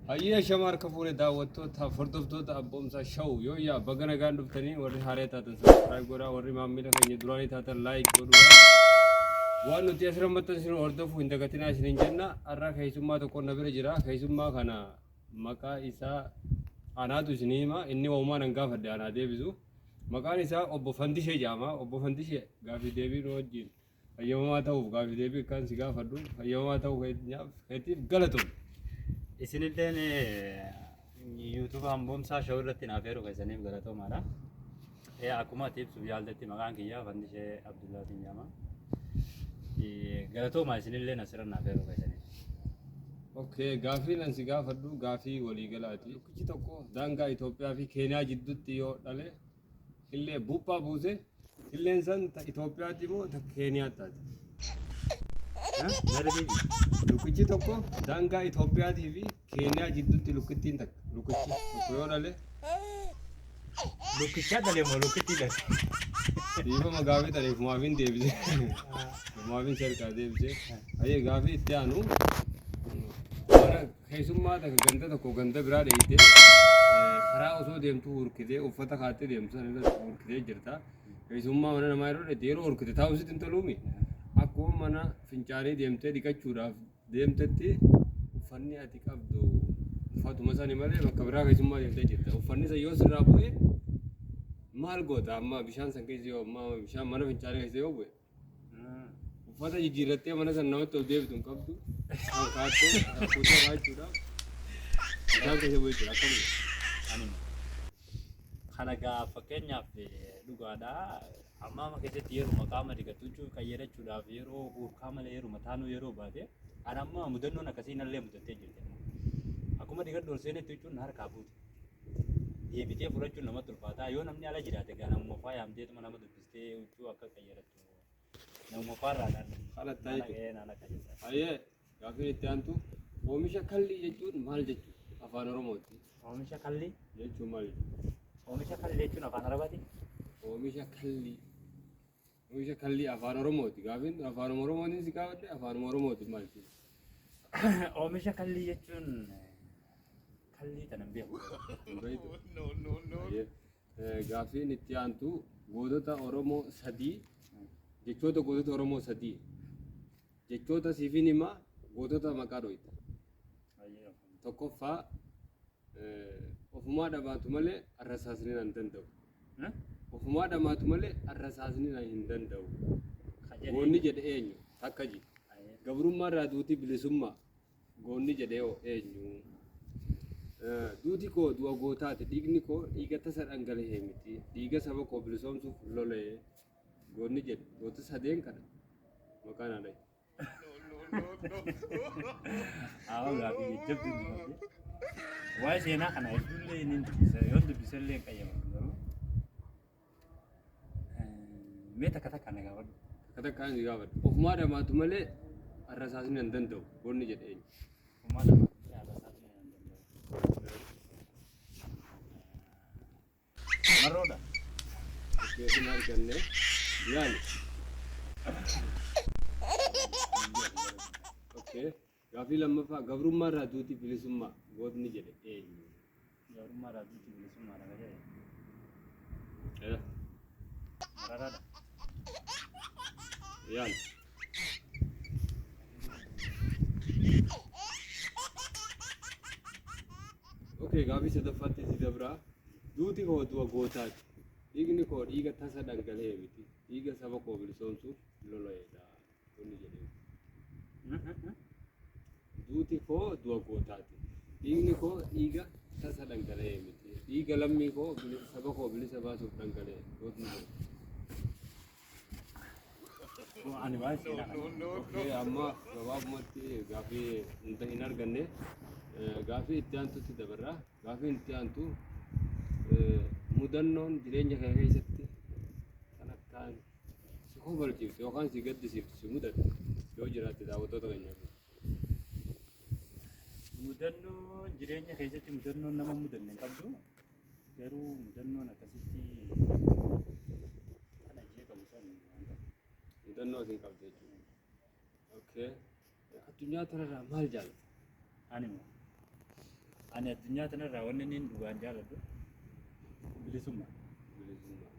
Hayyee shama harka fuune daawwattoota hordoftoota Abboomsaa Show yoo yaa baga nagaan dhuftanii warri haaree taatan subscribe godhaa warri maamila keenya duraanii taatan like godhuudhaan waan nuti asirra maxxansinu hordofuu hin dagatinaa isiniin jenna. Har'a keessummaa tokko na bira jira. Keessummaa kana maqaa isaa anaatu isinii hima. Inni wahumaan an gaafadhe anaa deebisu. Maqaan isaa obbo Fandishee jedhama. Obbo Fandishee gaaffii deebii nu wajjin Fayyamamaa ta'uuf gaaffii deebii akkaan si gaafadhu fayyamamaa ta'uu keenyaaf keetiif galatoomi. Isinilleen YouTube Hamboomsaa Show irratti naaf eeruu keessaniif galatoomaadha. Akkuma ati ibsuuf yaaltetti maqaan kiyya Fandishee Abdullaatiin jedhama. Galatoomaa isinilleen asirra naaf eeruu keessaniif. Okay, gaaffiin an si gaafadhu gaaffii waliigalaati. Lukkichi tokko daangaa Itoophiyaa fi Keeniyaa jidduutti yoo dhale Killee buuphaa buuse killeen san ta Itoophiyaatti moo ta Keeniyaatti taate? Narra deebi. Lukkichi tokko daangaa Itoophiyaatii fi Keeniyaa jidduutti lukkittiin takka lukkichi tokko yoo dhale Lukkichaa dhale moo lukkittii dhale? Dhiifama gaafii tana ifumaafin deebise. Ifumaafin serkaa deebise. Hayyee gaafii itti aanu mana Keessummaa takka ganda tokko ganda biraa dheeytee karaa osoo deemtuu hurkitee uffata kaattee deemtu sana irratti hurkitee jirta. Keessummaa mana namaa yeroo dheeyte yeroo hurkite taa'u sitti hin toluumi. Akkuma mana fincaanii deemtee dhiqachuudhaaf deemtetti uffanni ati qabdu uffatuma sani malee bakka biraa keessummaa deemtee jirta. Uffanni san yoo sirraa bu'e maal goota amma bishaan san keessa yoo amma bishaan mana fincaanii keessa yoo bu'e Uffata jijjiirrattee mana sana namatti ol deebitu hin qabdu. Kan kaattee fuutee baachuudhaaf bishaan keessa bu'ee jira. Akkam godha? Ani kana gaa fakkeenyaaf dhugaadha. Amma amma keessatti yeruma qaama dhiqattu jechuun qayyarachuudhaaf yeroo huurkaa malee yeruma taanuu yeroo baate ani amma mudannoon akkasii nallee mudattee jirti. Akkuma dhiqadhu ol seenetti jechuun harkaa buute. Deebitee fudhachuun namatti ulfaataa yoo namni ala jiraate gaa namuma faa yaamteetuma nama dubbistee huccuu akka qayyarattu namuma faarraa dhaan Kadhattaa nana jechuudha. ga'ee nana qajeelcha. Hayyee gaaffiin itti aantu oomisha kallii jechuun maal jechuudha? Afaan Oromootti Oomisha kallii jechuun maal jechuudha? Oomisha kallii jechuun afaan Arabaati. Oomisha kallii. Oomisha kallii afaan Oromooti. Gaaffiin tun afaan Oromootiin si gaafadhe afaan Oromooti maal jechuudha? Oomisha kallii jechuun kallii tana hin beeku. Hin beektu? Hayyee. Gaaffiin itti aantu gootota Oromoo sadii jechoota gootota Oromoo sadii jechoota siifin hima gootota maqaa dhoyta. Tokkoffaa ofumaa dhamaatu malee arrasaasni nan danda'u. Ofumaa dhamaatu malee arrasaasni nan hin danda'u. Goonni jedhe eenyu? Takka ji. Gabrummaa irraa duuti bilisummaa. Goonni jedhee hoo eenyu? Duuti koo du'a gootaati, dhiigni koo dhiiga tasa dhangala'e miti, dhiiga saba koo bilisoomsuuf lola'e. Goonni jedhe goota sadeen kana maqaa naa dhahi. Haa gaaffii jajjabduu dubbate. Waa'ee seenaa kana hedduullee inni dubbisa yoon dubbisa illee hin qayyabatu garuu. Mee takka takka na gaafadhu. Takka takkaan si gaafadha. Ofumaa dhamaatu malee arrasaasni hin danda'u. Goonni jedhe eenyu? Ofumaa dhamaatu malee arrasaasni hin danda'u. Marroodha. Hin arganne. Yaali. Okay. Gaaffii lammaffaa gabrummaa irraa duuti bilisummaa gootni jedhe eenyu? Gabrummaa irraa duuti bilisummaadha ka jedhe. Eh, Mararaadha. Yaali. Okay, gaaffii sadaffaatti si dabraa. Duuti koo du'a gootaati. Dhiigni koo dhiiga tasa dhangala'e miti. Dhiiga saba koo bilisoomsuuf lola'edha. Wanni jedheen. Duuti koo du'a gootaati. Dhiigni koo dhiiga tasa dhangala'ee miti. Dhiiga lammii koo saba koo bilisa baasuuf dhangala'e. Gootni koo. Ani waa'ee seenaa kana. Okay, amma gabaabumatti gaaffii hunda hin arganne. Gaaffii itti aantutti dabarra. Gaaffiin itti aantu mudannoon jireenya kee keessatti kan akkaan si kofalchiiftu yookaan si gaddisiiftu si mudate yoo jiraatte daawwattoota keenyaaf. Mudannoo jireenya keessatti mudannoon nama mudanne hin qabdu. Garuu mudannoon akkasitti kan ajjee qabu san waan qabu. Mudannoo isin qabdu jechuudha. Okay. Addunyaa tanarraa maal jaalatta? Ani moo? Ani addunyaa tanarraa wanni inni dhugaan jaaladhu bilisummaa. Bilisummaa.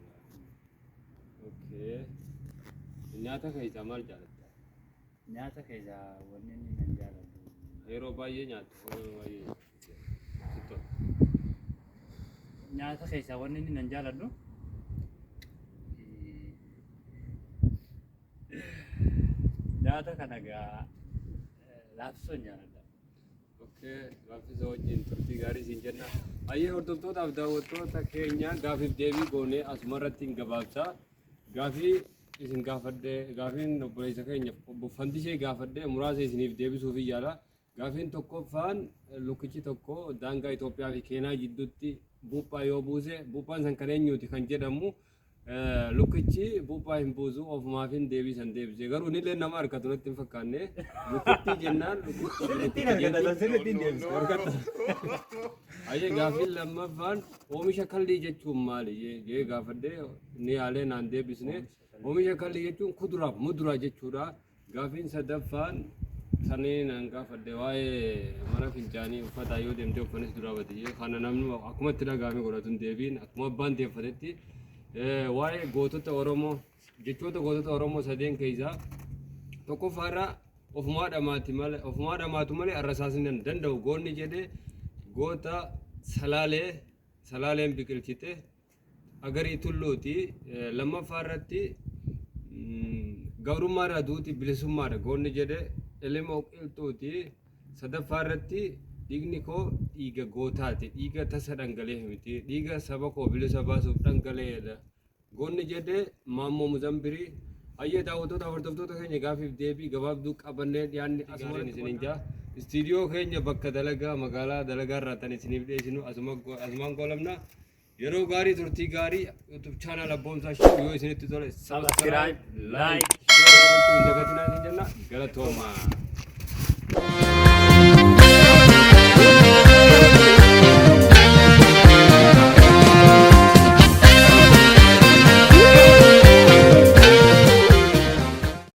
Okay. Nyaata keessaa maal jaalatta? Nyaata keessaa wanni inni nan jaaladhu. Yeroo baay'ee nyaattu. Yeroo baay'ee sitti tola. Nyaata keessaa wanni inni nan jaaladhu. Nyaata kana gaa laafsoon jaaladha. Okay, laaffisa wajjin turtii gaarii siin jenna. Hayyee hordoftootaaf daawwattoota keenya gaafiif deebii goonee asumarratti hin gabaabsa. Gaafii isin gaafadhe gaafiin obboleessa keenya obbo Fantishee gaafadhe muraasa isiniif deebisuuf yaala. Gaafiin tokkoffaan lukkichi tokko daangaa Itoophiyaa fi Keenyaa jidduutti buuphaa yoo buuse buuphaan san kan eenyuuti kan jedhamu lukkichi buuphaa hin buusu ofumaaf hin deebisan deebise garuu innillee nama harkatu natti hin fakkaanne lukkitti jennaan Sirriitti argata, sirriitti hin deebisu. Hayyee gaafiin lammaffaan oomisha kallii jechuun maali jee gaafadhe ni yaalee naan deebisne oomisha kallii jechuun kuduraaf muduraa jechuudha. Gaafiin sadaffaan sanii naan gaafadhe waa'ee mana fincaanii uffataa yoo deemtee uffanis duraa bade jee kana namni akkuma itti dhagahame godhatu hin deebiin akkuma abbaan deeffatetti waa'ee gootota Oromoo jechoota gootota Oromoo sadeen keessaa tokkoffaarraa ofumaa dhamaati malee ofumaa dhamaatu malee arrasaasni hin danda'u goonni jedhee goota salaalee salaaleen biqilchite agarii tulluuti lammaffaa irratti gabrummaarraa duuti bilisummaadha goonni jedhe elemoo qilxuuti sadaffaa irratti dhiigni koo dhiiga gootaati dhiiga tasa dhangala'e miti dhiiga saba koo bilisa baasuuf dhangala'eedha goonni jedhe maammoo muzambirii. Hayyee daawwattoota hordoftoota keenya gaafiif deebii gabaabduu qabannee dhiyaanne asumaan isiniin jaa. Istiidiyoo keenya bakka dalagaa magaalaa dalagaa irraa tan isiniif dhiyeessinu asumaan goolamna. Yeroo gaarii turtii gaarii YouTube channel Abboomsaa Show yoo isinitti tole Subscribe, like, share gochuu hin dagatinaa isin jenna. Galatoomaa.